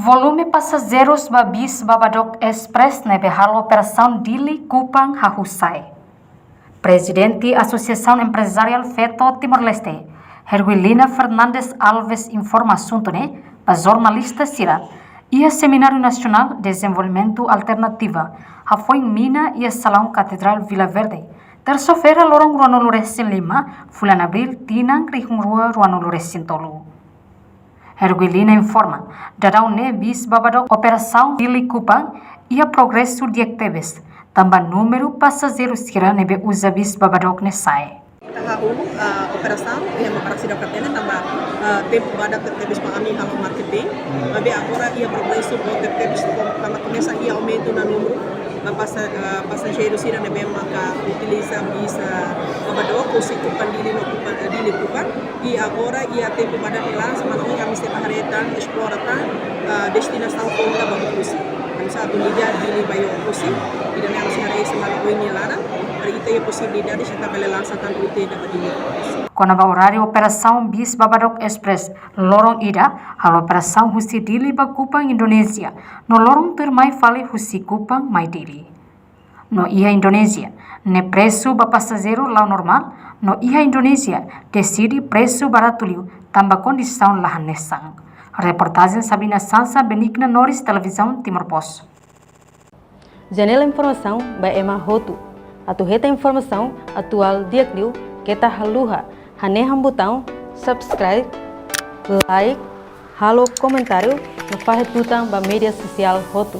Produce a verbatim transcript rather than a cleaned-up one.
Volume pasajeirus ba bis Babadook Express ne'ebé halo operasaun Dili Kupang hahú sa'e. Prezidente Asosiasaun Emprezariál Feto Timor-Leste, Herguilina Fernandes Alves, informa asuntu ne'e ba jornalista sira iha Semináriu Nasionál Dezenvolvimentu Alternativu Hafoin Mina iha Salaun Katedrál Vila Verde, tersa-feira, loron ruanulu-resin-lima fulan Abríl, tinan rihun rua ruanulu-resin-tolu. Herguilina informa, daudaun ne'e bis Babadook operasaun Dili Kupang iha progresu di'ak tebes, tanba númeru pasajeiru sira ne'ebé uza bis Babadook ne'e sa'e. Ita hahú, ah, operasaun, iha mak para sira hatene tanba, ah, tempu badak tebes mak ami halo marketing, maibé agora iha progresu boot tebes, tanba komesa iha aumentu ona númeru, ah, pasa-, ah, pasajeiru sira ne'ebé maka utiliza bis, ah, Babadook, husi Kupang Dili no Kupang, ah, Dili Kupang. I agora iha tempu badak nia laran, semana oin ami sei bá haree tan, esplora tan, ah, destinasaun foun ida ba Oekusi. Ami sei atu liga Dili ba Oekusi, ida-ne'e ami sei haree semana oin nia laran, para ita iha posibilidade ita bele lansa tan rute ida ba Dili. Kona-ba oráriu operasaun bis Babadook Express, loron ida halo operasaun husi Dili ba Kupang, Indonézia, no loron tuirmai fali husi Kupang mai Dili. No iha Indonézia, ne'e presu ba pasajeiru la'o normál, no iha Indonézia deside presu baratu liu tanba kondisaun la hanesan. Reportajen Sabina Sansa, Benigna Norris, Televizaun Timor Post. Janela informasaun ba ema hotu. Atu hetan informasaun atuál di'ak liu, keta haluha hanehan butaun subscribe, like, halo komentáriu no fahe tutan ba média sosiál hotu.